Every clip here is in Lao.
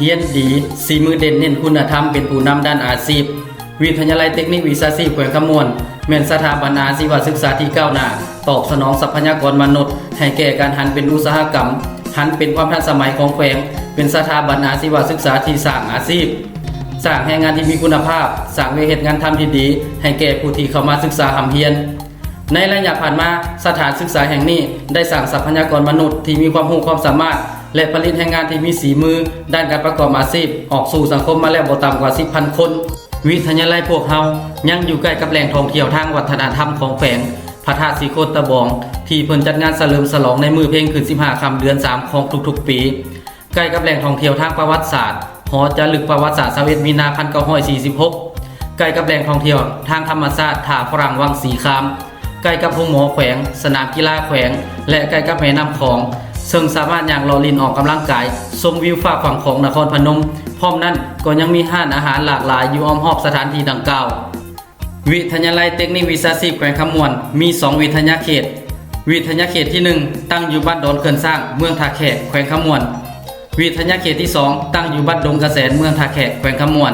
ຮຽນດີ, ສີມືເດັ່ນ, ເນັ້ນຄຸນນະທຳ, ເປັນຜູ້ນຳດ້ານອາຊີບ. ວິທະຍາໄລເຕັກນິກວິຊາຊີບແຂວງຄຳມ່ວນ ແມ່ນສະຖາບັນອາຊີວະສຶກສາທີ່ກ້າວໜ້າ, ຕອບສະໜອງຊັບພະຍາກອນມະນຸດໃຫ້ແກ່ການຫັນເປັນອຸດສາຫະກຳ, ຫັນເປັນຄວາມທັນສະໄໝຂອງແຂວງ, ເປັນສະຖາບັນອາຊີວະສຶກສາທີ່ສ້າງອາຊີບ, ສ້າງແຮງງານທີ່ມີຄຸນນະພາບ, ສ້າງວຽກເຮັດງານທຳທີ່ດີໃຫ້ແກ່ຜູ້ທີ່ເຂົ້າມາສຶກສາຮ່ຳຮຽນ. ໃນໄລຍະຜ່ານມາ, ສະຖານສຶກສາແຫ່ງນີ້ໄດ້ສ້າງຊັບພະຍາກອນມະນຸດທີ່ມີຄວາມຮູ້ຄວາມສາມາດ ແລະ ຜະລິດແຮງງານທີ່ມີສີມືດ້ານການປະກອບອາຊີບອອກສູ່ສັງຄົມມາແລ້ວບໍ່ຕ່ຳກວ່າສິບພັນຄົນ. ວິທະຍາໄລພວກເຮົາຍັງຢູ່ໃກ້ກັບແຫຼ່ງທ່ອງທ່ຽວທາງວັດທະນະທຳຂອງແຂວງ ພະທາດສີໂຄດຕະບອງ ທີ່ເພິ່ນຈັດງານສະເຫຼີມສະຫຼອງໃນມື້ເພັງຂຶ້ນສິບຫ້າຄ່ຳເດືອນສາມຂອງທຸກໆປີ. ໃກ້ກັບແຫຼ່ງທ່ອງທ່ຽວທາງປະຫວັດສາດ ຫໍຈາລຶກປະຫວັດສາດຊາວເອັດມີນາພັນເກົ້າຮ້ອຍສີ່ສິບຫົກ, ໃກ້ກັບແຫຼ່ງທ່ອງທ່ຽວທາງທຳມະຊາດທ່າຝຣັ່ງວັງສີຄາມ, ໃກ້ກັບໂຮງໝໍແຂວງ, ສະໜາມກິລາແຂວງ ແລະ ໃກ້ກັບແມ່ນ້ຳຂອງ, ເຊິ່ງສາມາດຍ່າງເລາະຫຼິ້ນອອກກຳລັງກາຍ, ຊົມວິວຟາກຝັ່ງຂອງນະຄອນພະນົມ. ພ້ອມນັ້ນກໍຍັງມີຮ້ານອາຫານຫຼາກຫຼາຍຢູ່ອ້ອມຮອບສະຖານທີ່ດັ່ງກ່າວ. ວິທະຍາໄລເຕັກນິກວິຊາຊີບແຂວງຄຳມ່ວນມີສອງວິທະຍາເຂດ. ວິທະຍາເຂດທີໜຶ່ງ ຕັ້ງຢູ່ບ້ານດອນເຂື່ອນຊ້າງ ເມືອງທ່າແຂກ ແຂວງຄຳມ່ວນ. ວິທະຍາເຂດທີສອງ ຕັ້ງຢູ່ບ້ານດົງກະແສນ ເມືອງທ່າແຂກ ແຂວງຄຳມ່ວນ.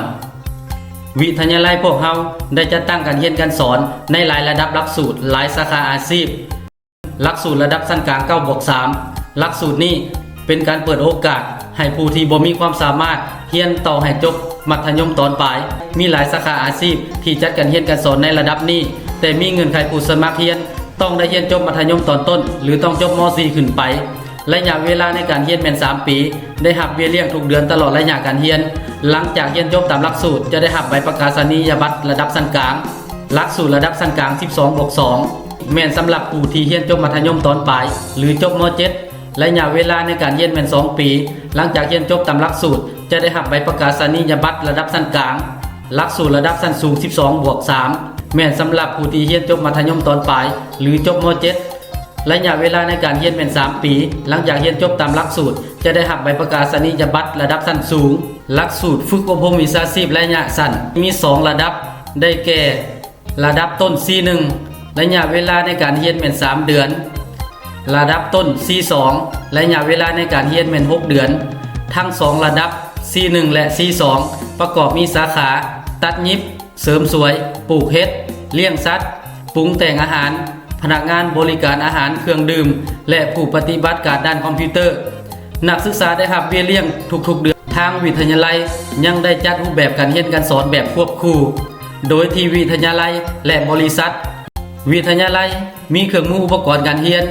ວິທະຍາໄລພວກເຮົາໄດ້ຈັດຕັ້ງການຮຽນການສອນໃນຫຼາຍລະດັບຫຼັກສູດ, ຫຼາຍສາຂາອາຊີບ. ຫຼັກສູດລະດັບຊັ້ນກາງເກົ້າບວກສາມ ຫຼັກສູດນີ້ເປັນການເປີດໂອກາດໃຫ້ຜູ້ທີ່ບໍ່ມີຄວາມສາມາດຮຽນຕໍ່ໃຫ້ຈົບມັດທະຍົມຕອນປາຍ. ມີຫຼາຍສາຂາອາຊີບທີ່ຈັດການຮຽນການສອນໃນລະດັບນີ້, ແຕ່ມີເງື່ອນໄຂຜູ້ສະໝັກຮຽນຕ້ອງໄດ້ຮຽນຈົບມັດທະຍົມຕອນຕົ້ນ ຫຼື ຕ້ອງຈົບ ມ.ສີ່ ຂຶ້ນໄປ. ໄລຍະເວລາໃນການຮຽນແມ່ນສາມປີ, ໄດ້ຮັບເບ້ຍລ້ຽງທຸກເດືອນຕະຫຼອດໄລຍະການຮຽນ. ຫຼັງຈາກຮຽນຈົບຕາມຫຼັກສູດ ຈະໄດ້ຮັບໃບປະກາສະນີຍະບັດລະດັບຊັ້ນກາງ. ຫຼັກສູດລະດັບຊັ້ນກາງສິບສອງບວກສອງ ແມ່ນສຳລັບຜູ້ທີ່ຮຽນຈົບມັດທະຍົມຕອນປາຍ ຫຼື ຈົບ ມ.ເຈັດ. ໄລຍະເວລາໃນການຮຽນແມ່ນສອງປີ. ຫຼັງຈາກຮຽນຈົບຕາມຫຼັກສູດ ຈະໄດ້ຮັບໃບປະກາສະນີຍະບັດລະດັບຊັ້ນກາງ. ຫຼັກສູດລະດັບຊັ້ນສູງສິບສອງບວກສາມ ແມ່ນສຳລັບຜູ້ທີ່ຮຽນຈົບມັດທະຍົມຕອນປາຍ ຫຼື ຈົບ ມ.ເຈັດ. ໄລຍະເວລາໃນການຮຽນແມ່ນສາມປີ. ຫຼັງຈາກຮຽນຈົບຕາມຫຼັກສູດ ຈະໄດ້ຮັບໃບປະກາສະນີຍະບັດລະດັບຊັ້ນສູງ. ຫຼັກສູດຝຶກອົບຮົມວິຊາຊີບໄລຍະສັ້ນມີສອງລະດັບ ໄດ້ແກ່ ລະດັບຕົ້ນ ສີ່ໜຶ່ງ ໄລຍະເວລາໃນການຮຽນແມ່ນສາມເດືອນ, ລະດັບຕົ້ນ ສີ່ສອງ ໄລຍະເວລາໃນການຮຽນແມ່ນຫົກເດືອນ. ທັງສອງລະດັບ ສີ່ໜຶ່ງ ແລະ ສີ່ສອງ ປະກອບມີສາຂາ ຕັດຫຍິບ, ເສີມສວຍ, ປູກເຫັດ, ລ້ຽງສັດ, ປຸງແຕ່ງອາຫານ, ພະນັກງານບໍລິການອາຫານເຄື່ອງດື່ມ ແລະ ຜູ້ປະຕິບັດການດ້ານຄອມພິວເຕີ. ນັກສຶກສາໄດ້ຮັບເບ້ຍລ້ຽງທຸກໆເດືອນ. ທາງວິທະຍາໄລຍັງໄດ້ຈັດຮູບແບບການຮຽນການສອນແບບຄວບຄູ່, ໂດຍທີ່ວິທະຍາໄລ ແລະ ບໍລິສັດ. ວິທະຍາໄລມີເຄື່ອງມືອຸປະກອນການຮຽນ,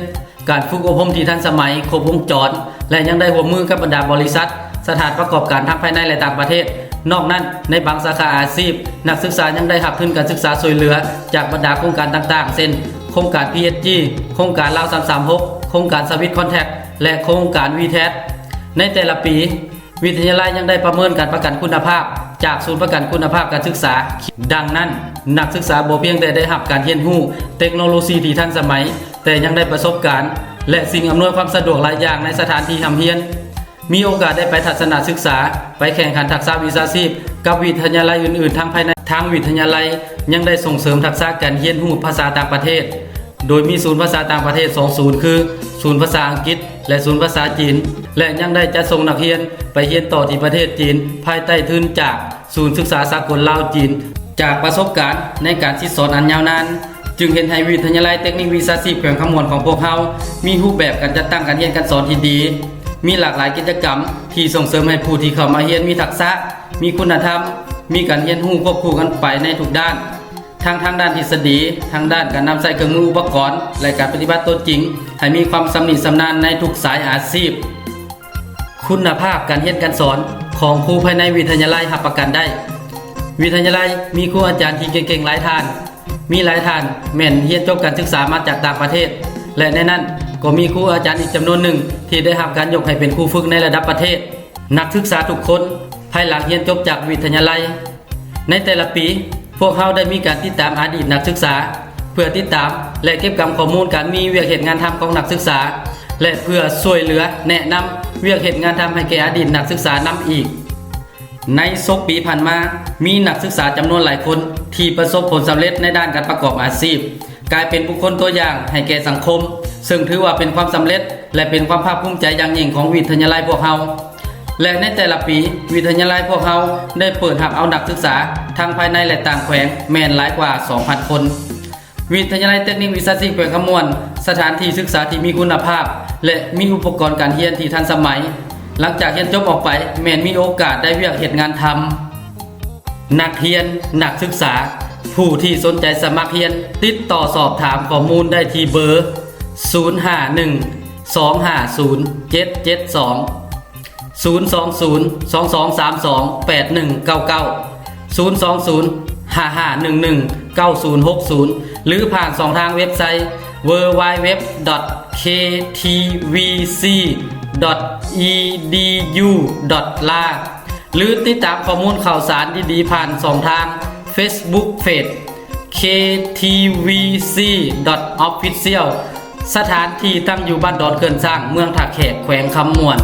ການຝຶກອົບຮົມທີ່ທັນສະໄໝ, ຄົບວົງຈອນ ແລະ ຍັງໄດ້ຮ່ວມມືກັບບັນດາບໍລິສັດ, ສະຖານປະກອບການທັງພາຍໃນ ແລະ ຕ່າງປະເທດ. ນອກນັ້ນ, ໃນບາງສາຂາອາຊີບ, ນັກສຶກສາຍັງໄດ້ຮັບທຶນການສຶກສາຊ່ວຍເຫຼືອຈາກບັນດາໂຄງການຕ່າງໆ ເຊັ່ນ ໂຄງການ ພີເອັສຈີ, ໂຄງການລາວສາມສາມຫົກ, ໂຄງການ Switch Contact ແລະ ໂຄງການ ວີແທັດ. ໃນແຕ່ລະປີ, ວິທະຍາໄລຍັງໄດ້ປະເມີນການປະກັນຄຸນນະພາບຈາກສູນປະກັນຄຸນນະພາບການສຶກສາ. ດັ່ງນັ້ນ, ນັກສຶກສາບໍ່ພຽງແຕ່ໄດ້ຮັບການຮຽນຮູ້ເຕັກໂນໂລຊີທີ່ທັນສະໄໝ, ແຕ່ຍັງໄດ້ປະສົບການ ແລະ ສິ່ງອຳນວຍຄວາມສະດວກຫຼາຍຢ່າງໃນສະຖານທີ່ຮ່ຳຮຽນ. ມີໂອກາດໄດ້ໄປທັດສະນະສຶກສາ, ໄປແຂ່ງຂັນທັກສະວິຊາຊີບກັບວິທະຍາໄລອື່ນໆທັງພາຍໃນ. ທາງວິທະຍາໄລຍັງໄດ້ສົ່ງເສີມທັກສະການຮຽນຮູ້ພາສາຕ່າງປະເທດ, ໂດຍມີສູນພາສາຕ່າງປະເທດສອງສູນ ຄື ສູນພາສາອັງກິດ ແລະ ສູນພາສາຈີນ ແລະ ຍັງໄດ້ຈັດສົ່ງນັກຮຽນໄປຮຽນຕໍ່ທີ່ປະເທດຈີນ ພາຍໃຕ້ທຶນຈາກສູນສຶກສາສາກົນລາວ-ຈີນ. ຈາກປະສົບການໃນການສິດສອນອັນຍາວນານ, ຈຶ່ງເຮັດໃຫ້ວິທະຍາໄລເຕັກນິກວິຊາຊີບແຂວງຄຳມ່ວນຂອງພວກເຮົາ ມີຮູບແບບການຈັດຕັ້ງການຮຽນການສອນທີ່ດີ, ມີຫຼາກຫຼາຍກິດຈະກຳທີ່ສົ່ງເສີມໃຫ້ຜູ້ທີ່ເຂົ້າມາຮຽນມີທັກສະ, ມີຄຸນນະທຳ, ມີການຮຽນຮູ້ຄວບຄູ່ກັນໄປໃນທຸກດ້ານ. ທັງທາງດ້ານທິດສະດີ, ທາງດ້ານການນຳໃຊ້ເຄື່ອງມືອຸປະກອນ ແລະ ການປະຕິບັດຕົວຈິງ ໃຫ້ມີຄວາມຊຳນິຊຳນານໃນທຸກສາຍອາຊີບ. ຄຸນນະພາບການຮຽນການສອນຂອງຄູພາຍໃນວິທະຍາໄລຮັບປະກັນໄດ້. ວິທະຍາໄລມີຄູອາຈານທີ່ເກັ່ງໆຫຼາຍທ່ານ, ມີຫຼາຍທ່ານແມ່ນຮຽນຈົບການສຶກສາມາຈາກຕ່າງປະເທດ ແລະ ໃນນັ້ນກໍມີຄູອາຈານອີກຈຳນວນໜຶ່ງທີ່ໄດ້ຮັບການຍົກໃຫ້ເປັນຄູຝຶກໃນລະດັບປະເທດ. ນັກສຶກສາທຸກຄົນ ພາຍຫຼັງຮຽນຈົບຈາກວິທະຍາໄລ, ໃນແຕ່ລະປີ, ພວກເຮົາໄດ້ມີການຕິດຕາມອະດີດນັກສຶກສາ ເພື່ອຕິດຕາມ ແລະ ເກັບກຳຂໍ້ມູນການມີວຽກເຮັດງານທຳຂອງນັກສຶກສາ ແລະ ເພື່ອຊ່ວຍເຫຼືອແນະນຳວຽກເຮັດງານທຳໃຫ້ແກ່ອະດີດນັກສຶກສານຳອີກ. ໃນສົກປີຜ່ານມາ, ມີນັກສຶກສາຈຳນວນຫຼາຍຄົນທີ່ປະສົບຜົນສຳເລັດໃນດ້ານການປະກອບອາຊີບ, ກາຍເປັນບຸກຄົນຕົວຢ່າງໃຫ້ແກ່ສັງຄົມ, ເຊິ່ງຖືວ່າເປັນຄວາມສຳເລັດ ແລະ ເປັນຄວາມພາກພູມໃຈຢ່າງຍິ່ງຂອງວິທະຍາໄລພວກເຮົາ. ແລະ ໃນແຕ່ລະປີ, ວິທະຍາໄລພວກເຮົາໄດ້ເປີດຮັບເອົານັກສຶກສາທັງພາຍໃນ ແລະ ຕ່າງແຂວງແມ່ນຫຼາຍກວ່າສອງພັນຄົນ. ວິທະຍາໄລເຕັກນິກວິຊາຊີບແຂວງຄຳມ່ວນ, ສະຖານທີ່ສຶກສາທີ່ມີຄຸນນະພາບ ແລະ ມີອຸປະກອນການຮຽນທີ່ທັນສະໄໝ. ຫຼັງຈາກຮຽນຈົບອອກໄປ, ແມ່ນມີໂອກາດໄດ້ວຽກເຮັດງານທຳ. ນັກຮຽນ, ນັກສຶກສາ, ຜູ້ທີ່ສົນໃຈສະໝັກຮຽນ, ຕິດຕໍ່ສອບຖາມຂໍ້ມູນໄດ້ທີ່ເບີ ສູນຫ້າໜຶ່ງ ສອງຫ້າສູນ ເຈັດເຈັດສອງ, ສູນສອງສູນ ສອງສອງສາມສອງ ແປດໜຶ່ງເກົ້າເກົ້າ, ສູນສອງສູນ ຫ້າຫ້າໜຶ່ງໜຶ່ງ ເກົ້າສູນຫົກສູນ ຫຼື ຜ່ານຊ່ອງທາງເວັບໄຊ www.kttvc.edu.la ຫຼື ຕິດຕາມຂໍ້ມູນຂ່າວສານດີໆ ຜ່ານຊ່ອງທາງ Facebook Page KTVC Official. ສະຖານທີ່ຕັ້ງຢູ່ບ້ານດອນເກີນຊ້າງ, ເມືອງທ່າແຂກ, ແຂວງຄຳມ່ວນ.